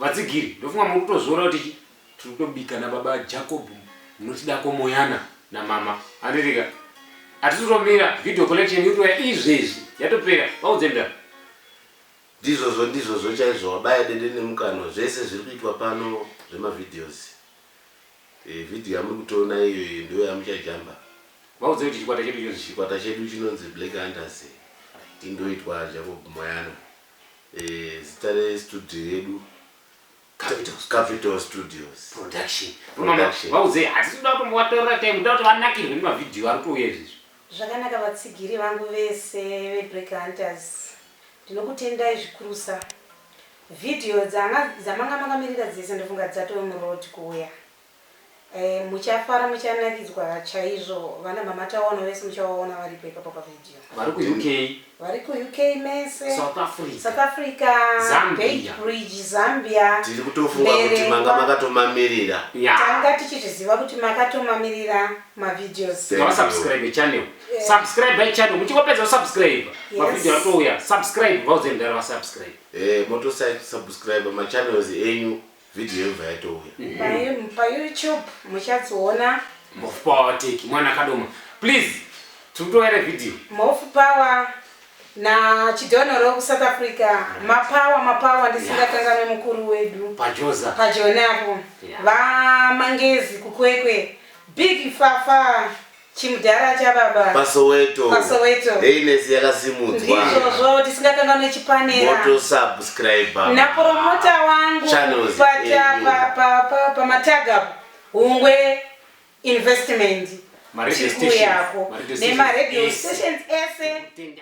Vatsigiri, ndofunga muri kutozviona kuti chi tiri kutobika nababa Jacob munotida komoyana namama. Handitika. Hatisi kutomira video collection iri kutoya izvezvi yatopera. Vaudze mdara. Ndizvozvo ndizvozvo chaizvo wabaya dede nemukanwa zvese zviri kuitwa pano zvemavideos eh, video yamuri kutoona iyoyo ndiyo yamuchajamba. Vaudze kuti chikwata chedu chinonzi Chikwata chedu chinonzi Black Hunters indoitwa Jacob Moyana eh, zita restudio yedu Capital, Capital Studios Production. Production. Vaudze hatisi kuda kutombovatorera time kuda kuti vanakirwe nemavhidhiyo ari kutouya izvezvi. Zvakanaka vatsigiri vangu vese veBlack Hunters ndinokutendai zvikurusa. Vhidhiyo dzamanga makamirira dzese ndofunga dzatove muroad kuuya. Eh, muchafara muchanakidzwa chaizvo vana mama taona vese muchavaona varipo ipapo pavideo. Vari kuUK. Vari kuUK mese. South Africa. South Africa. Zambia. Beitbridge, Zambia. Tiri kutofunga kuti manga makatomamirira. Yeah. Tanga tichizviziva kuti makatomamirira mavideos. Ngavasubscribe channel. Yeah. Subscribe channel. Muchingopedza kusubscribe. Yes. Mavideo atouya. Subscribe vaudze mdara vasubscribe. Eh, motosubscribe machannels enyu video yobva yatouya. PaYouTube muchadziona. Mhofu Power Tech mwana akadoma. Please tiri video. Mhofu Power na Chidonoro kuSouth Africa. Mapower mapower ndisingakanganwe mukuru wedu. Pajoza. Pajoni apo. Yeah. VaMangezi kuKwekwe. Big Fafa chimudhara chababa. PaSoweto. PaSoweto. Heinesi yakasimudzwa. Ndizvozvo tisingakanganwe chipanera. Moto subscribe. Napromota wangu Channels pata enyu. pa pa pa pamatag Hungwe Investment. Ma radio Tiri stations. kuuyako. Ma radio stations Nema radio ese. stations ese. Tenda.